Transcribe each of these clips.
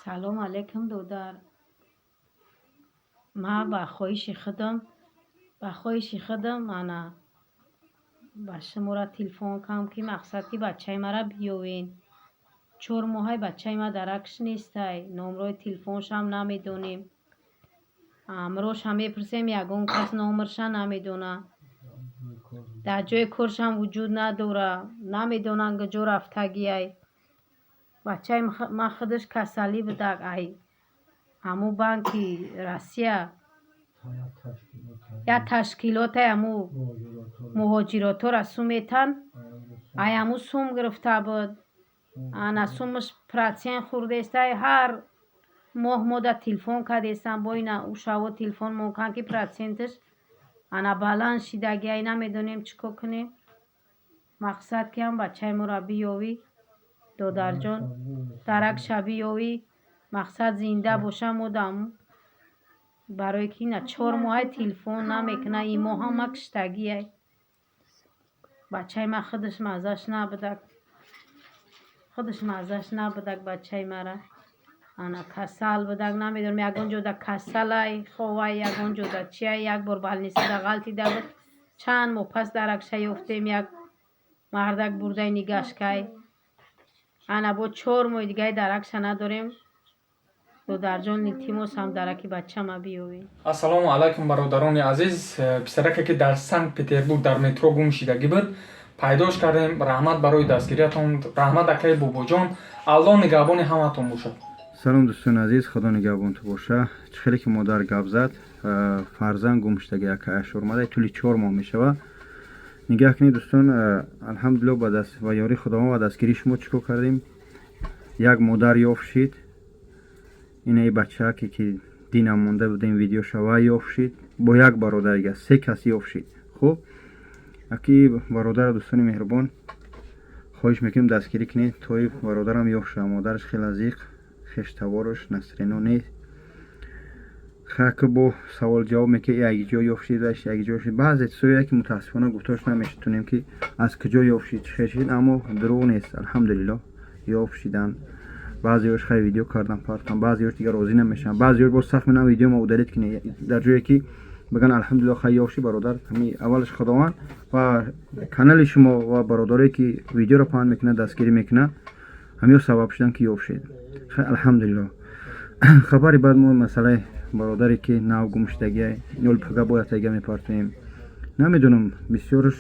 Салом алейкум, додар. Ман ба хоҳиши худам ана ба шуморо телефон кардам, ки мақсад ки бачаи маро биёвен. 4 моҳай бачаи ма даракш нестай, номрои телефоншам намедонем. Амрошам мепурсем, ягон кас номерша намедонад. Дар ҷои коршам вуҷуд надорад, намедонанд, куҷо рафтагиай. Бачаи ман худаш касалӣ будак, ай ҳамун Банки Россия, як ташкилоте, ҳамун муҳоҷиротҳоро сум метаҳанд, ай ҳамун сум гирифта буд. Ана сумаш процент хӯрдестай. Ҳар моҳ мо да телефон кардестам, бо ина ӯ шаво телефон мекунанд, ки проценташ ана баланд шидагиай, намедонем, чӣ кор кунем. Мақсад ки ҳам бачаи моро биёвӣ, додарҷон, даракша биёвӣ, мақсад зинда боша. Мо да барое ки ина 4 моҳай телефон намекунад, ин моҳам ма киштагиай. Бачаи ман худаш маззаш набудак, худаш маззаш набудак. Бачаи мара ана касал будак, намедонам, ягон ҷода касалай, ховай, ягон ҷода чиай. Як бор больницада ғалтида буд, чанд моҳ пас даракша ёфтем, як мардак бурдай нигашкай. Ана бо 4 моҳи дигаи даракша надорем. Додарҷон, илтимос, ҳам дараки бачама биёвед. Ассалому алайкум, бародарони азиз. Писараке, ки дар Санкт Петербург дар метро гум шидагӣ буд, пайдош кардем. Раҳмат барои дастгириятон, раҳмат, акаи Бобоҷон. Аллоҳ нигаҳбони ҳаматон бошад. Салом, дӯстони азиз, Худо нигаҳбонту боша. Чӣ хеле ки модар гап зад, фарзанд гум шудаги акааш омада, тӯли 4 моҳ мешавад. Нигаҳ кунед, дӯстон, алҳамдулилло, ба даст ва ёрии Худованд ва дастгирии шумо чӣ кор кардем? Як модар ёфт шид. Инаи бачааке, ки динам монда будем видеоша, ва ёфт шид бо як бародари дига, се кас ёфт шид. Хуб, аки бародару дӯстони меҳрубон, хоҳиш мекунем, дастгирӣ кунед, тои бародарам ёфт шава. Модараш хеле зиқ, хештавораш насрино нест. Хаки бо савол ҷавоб мекунад, як ҷо ёфт шид, як ҷо шид. Баъзе чизое, ки мутаассифона гуфтааш наметонем, ки аз куҷо ёфт шид, чӣ хел шид, аммо дурӯғ нест, алҳамдулилло, ёфт шидан. Баъзеёш хай видео кардан партан, баъзеёш дигар розӣ намешаванд, баъзеёш боз сахт менам, видеома удалить кунед. Дар ҷое ки биган, алҳамдулилло, хай ёфт шид бародар. Ҳами аввалаш Худованд ва канали шумо ва бародарое, ки видеоро паҳн мекунад, дастгирӣ мекунад, ҳамиё сабаб шудан, ки ёфт шид. Хай, алҳамдулилло. Хабари баъд, мо масъалаи бародаре, ки нав гум шудагия, ёл пага бояд тайга мепартоем. Намедонам, бисёрш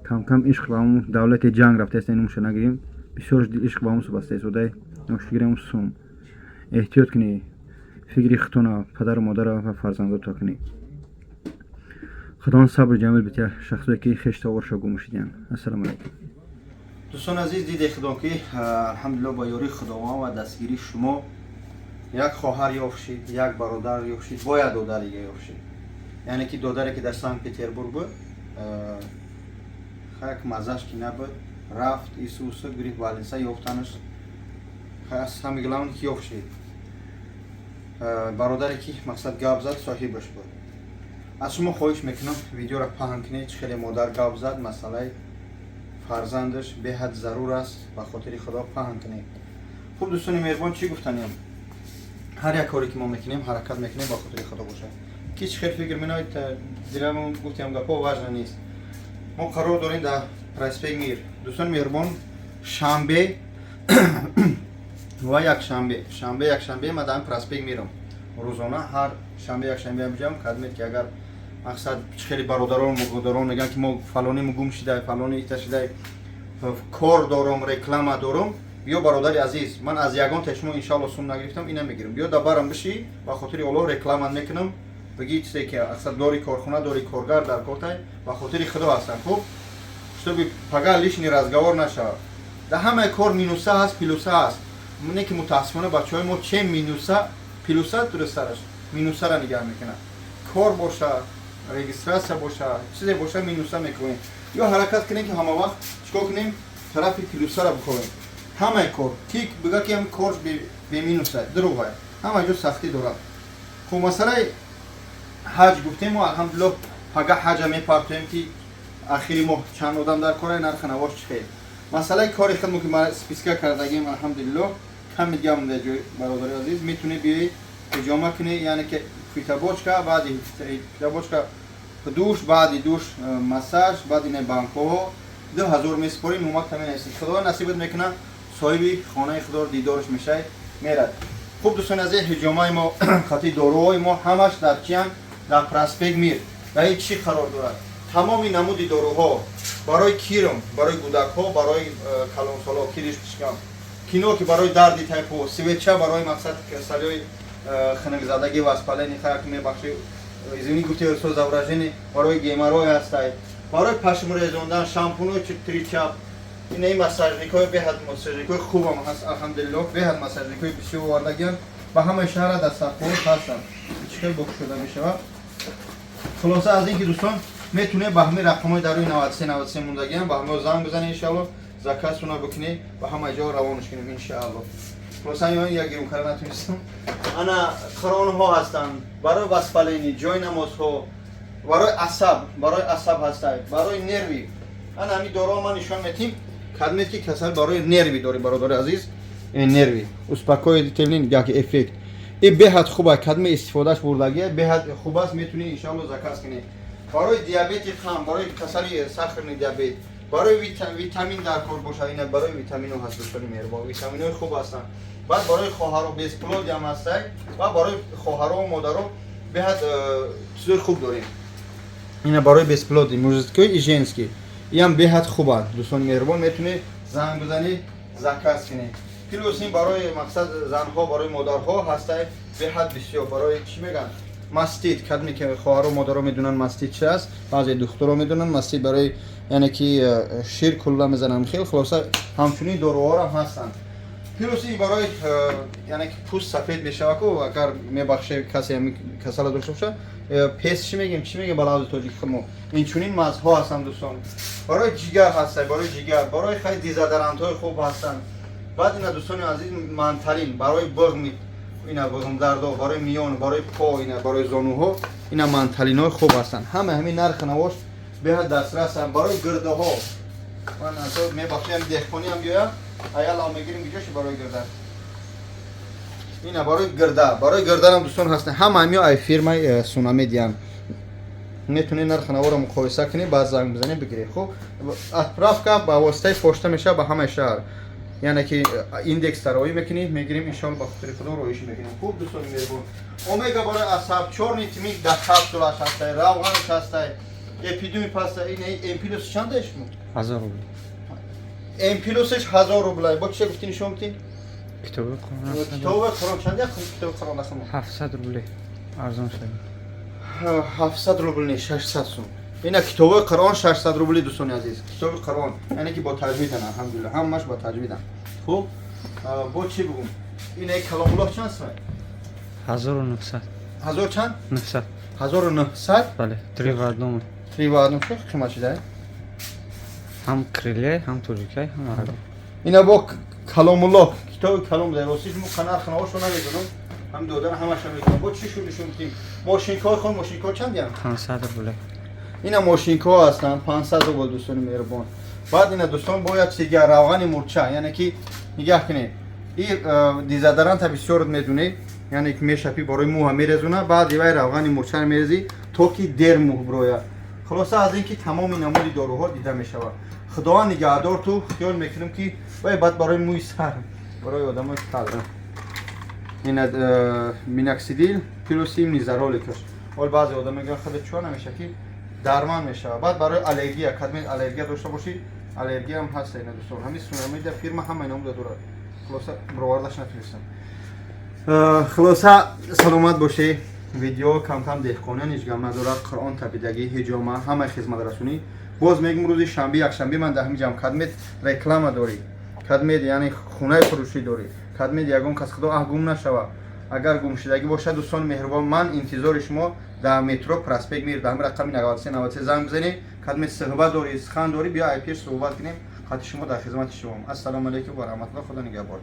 камкам ишқ ба ҳамун давлати ҷанг рафтааст, инумша нагирем. Бисёрш ишқ ба ҳамун баста истодай, ношигирем сум. Эҳтиёт кунӣ, фикри худтона, падару модара ва фарзандото кунӣ. Худованд сабру ҷамил битя шахсое, ки хештаворша гум шудиянд. Ассалому алайкум. Дӯстони азиз, диде худо, ки алҳамдулилло, ба ёрии Худованд ва дастгирии шумо як хоҳар ёфт шид, як бародар ёфт шид, бояд додар дига ёфт шид. Яъне ки додаре, ки дар Санкт Петербург буд, як маззаш ки набуд, рафт, исуса гирифт, больница ёфтанаш. Самое главное, ки ёфт шид. Бародаре, ки мақсад гап зад, соҳибаш буд. Аз шумо хоҳиш мекунам, видеоро паҳн кунед. Чӣ хеле модар гап зад, масъалаи фарзандаш беҳад зарур аст, ба хотири Худо паҳн кунед. Хуб, дӯстони меҳрубон, чӣ гуфтанем? Ҳар як коре, ки мо мекунем, ҳаракат мекунем, ба хотири Худо бошад. Ки чӣ хел фикр меноед, диламон гуфтем, гапҳо важно нест. Мо қарор дорем дар проспект Мир. Дӯстони меҳрубон, шанбе ва якшанбе, шанбе, якшанбе ма дар проспект Мирам. Рӯзона ҳар шанбе, якшанбе биҷам кадмед, ки агар мақсад чӣ хеле бародарон, модарон мегӯянд, ки мо фалонимо гум шидай, фалони ита шидай, кор дорум, реклама дорум, биё, бародари азиз. Ман аз ягон та шумо, иншоалло, сум нагирифтам, ина мегирам. Биё, дар барам биши, ба хотири Оллоҳ реклама мекунам. Бигӣ чизе, ки аксар дори корхона, дори коргар дар кортай, ба хотири Худо ҳастам. Хуб, чтобы пага лишний разговор нашавад. Дар ҳамаи кор минуса ҳаст, плюса ҳаст. Не ки мутаассифона бачаҳои мо че минуса, плюса дурусттараш, минусара нигаҳ мекунад. Кор боша, регистрация боша, чизе боша, минуса мекунем. Ё ҳаракат кунем, ки ҳама вақт чикор кунем? Тарафи плюсара бихоҳем. Ҳамаи кор ки бига, ки ҳами кор беминуса, дурӯғ, ҳама ҷо сахтӣ дорад. Хуб, масъалаи ҳаҷ гуфтем, мо, алҳамдулилло, пага ҳаҷа мепартоем, ки ахири моҳ чанд одам дар кора, нархи навош чӣ хел. Масъалаи кори худмо, ки ма списка кардагим, алҳамдулилло. Ками дига монда ҷой, бародари азиз, метавонӣ биёӣ, ҳиҷома кунӣ, яъне ки фитобочка, баъди фитобочка душ, баъди душ массаж, баъд ина банкоҳо 2000 месупорӣ, номакта менависӣ. Худо насибат мекунад, соҳиби хонаи худоро дидораш мешавӣ, мерад. Хуб, дӯстони азиз, ҳиҷомаи мо, хати доруҳои мо ҳамаш дар чиян? Дар проспект Мир. Дар ин чӣ қарор дорад? Тамоми намуди доруҳо барои кирм, барои кӯдакҳо, барои калонсоло, кириш пишкам, кино ки барои дарди тайпо, свеча барои мақсад касалиҳои хунукзадагӣ, воспаление, хак мебахши, извини, гуфти создавражение, барои геморрой ҳастай, барои пашмрезондан шампунои тричап, ина ин массажникҳои беҳад, массажникҳои хубам ҳаст, алҳамдулиллоҳ, беҳад массажникҳои бисёр овардагиам, ба ҳамаи шаҳра дастархоҳ ҳастанд. Чӣ хел бокушода мешавад? Хулоса аз ин ки, дӯстон, метавонед ба ҳамаи рақамҳои дар рӯи 93 93 мондагиам, ба ҳамао занг бизанед, иншаалло, заказтона бикунед, ба ҳама ҷо равонаш кунем, иншаалло. Хулоса, як гирум кара натунистам. Ана қиронҳо ҳастанд барои воспаление, ҷои намозҳо, барои асаб, барои асаб ҳастай, барои нерви. Ана ҳамин доруҳо ман нишон метим, кадмет ки касал барои нерви дорӣ, бародари азиз, нерви успокоительный як эффект и беҳад хуб аст, кадме истифодааш бурдагия, беҳад хуб аст, метавонӣ иншаалло заказ кунӣ. Барои диабети қанд, барои касали сахарный диабет, барои витамин дар кор боша, ина барои витамино ҳаст, дӯстони меҳрубон, витаминои хуб ҳастанд. Баъд барои хоҳаро бесплодие ҳам ҳастай ва барои хоҳаро модаро беҳад чизои хуб дорем. Ина барои бесплодие мужской и женский, иам беҳад хуб аст, дӯстони меҳрубон, метавонӣ занг бизанӣ, заказ кунӣ. Плюс ин барои мақсад занҳо, барои модарҳо ҳастай, беҳад бисёр, барои чӣ мегӯянд, мастит, кадме ки хоҳару модаро медонанд мастит чи аст, баъзе духтуро медонанд мастит барои, яъне ки шир кулла мезананд хел. Хулоса, ҳамчунин доруҳоам ҳастанд. Плюс ин барои яъне ки пӯст сафед мешава ку, агар мебахше, касе ҳамин касала дошта боша, пес чӣ мегем, чӣ мегем ба лафзи тоҷики мо, инчунин мазҳо ҳастанд, дӯстон. Барои ҷигар ҳастанд, барои ҷигар, барои хеле дезодорантҳои хуб ҳастанд. Баъд ина, дӯстони азиз, манталин барои бағми, ина бағмдардо, барои миён, барои по, ина барои зонуҳо, ина манталинҳои хуб ҳастанд. Ҳама ҳамин нархи навош беҳад дастрасанд. Барои гирдаҳо ман мебахшам, деҳқониам биёям, аялав мегирим, гиҷоши барои гирда, ина барои гирда, барои гирданам, дӯстон, ҳастанд. Ҳама ҳамиё ай фирмаи Сунамедиан. Метавонед нархи наворо муқоиса кунед, баъд занг бизанед, бигиред. Хуб, отправка ба воситаи пошта мешавад ба ҳамаи шаҳр, яъне ки индекс тароӣ мекунӣ, мегирем, иншоалло, ба хотири худо роишӣ мекунем. Хуб, дӯстони меҳрубон, омега барои асаб, чёрный тмин дар капсулаш ҳастай, равғанаш ҳастай, эпидеми паста. Ин эмпилус чандаеш шумо? 1000 рубл. Эмпилусш 1000 рублай. Бо чӣ гуфтӣ, нишон битӣ? Китоби Қуръон. Китоби Қуръон чанда? Китоби Қуръон нахмо. 700 рубле арзон шуд. 700 рубл не, 600 сум. Ина китоби Қуръон 600 рубли, дӯстони азиз, китоби Қуръон, яъне ки бо таҷвидан, алҳамдулилла, ҳамаш бо таҷвидан. Хуб, бо чӣ бигум? Ина Каломуллоҳ чанд сум? 1900. Ҳазор чанд? 900. 1900. Бале, три в одном. Три в одном чӣ қимат шуда? Ҳам криле, ҳам тоҷикай, ҳам араб. Ина бо Каломуллоҳ, китоби калом дар ростиш мо нарх навошо намедонам, ҳам додан ҳамаша медонам. Бо чӣ шуд, нишон бидим? Мошинкаҳои ход, мошинкаҳо чанд диям? 500 рубле. Ина мошинкаҳо ҳастанд 500 рубл, дӯстони меҳрубон. Баъд ина, дӯстон, бояд чиз дигар, равғани мурча, яъне ки нигаҳ кунед, и дезодоранта бисёр медунед, яъне ки мешапӣ, барои мӯҳа мерезуна, баъд вай равғани мурчаро мерезӣ, то ки дер мӯҳ бирояд. Хулоса аз ин ки тамоми намуди доруҳо дида мешавад. Худованд нигаҳдор ту. Хиёл мекунем ки вай баъд барои мӯи сар, барои одамои калра, ина миноксидил плюс им низароликаш. Ҳол баъзе одам мегӯянд, хеле чуа намеша ки дарман мешавад. Баъд барои аллергия, кадме аллергия дошта бошӣ, аллергиям ҳаст. Ина, дӯстон, ҳамин Сунамеда фирма ҳама инамуда дорад. Хулоса, бировардаш натунистам. Хулоса, саломат бошед. Видео камкам деҳқониан ҳеҷ гам надорад, Қуръон табидагӣ, ҳиҷома, ҳамаи хизматрасонӣ. Боз мегум, рӯзи шанбе, якшанбе ман дар ҳамин ҷамъ. Кадмед реклама дорӣ, кадмед, яъне хонаи фурӯшӣ дорӣ, кадмед ягон кас, худо аҳ, гум нашава. Агар гумшудагӣ бошад, дӯстони меҳрубон, ман интизори шумо дар метро Проспект Мир, дар ҳамин рақами 93 93 занг бизанед. Кадмед суҳбат дорӣ, сухан дорӣ, биё, ай пеш суҳбат кунем. Хати шумо дар хизмати шумом. Ассалому алайкум ва раҳматуллоҳ, худо нигаҳбон.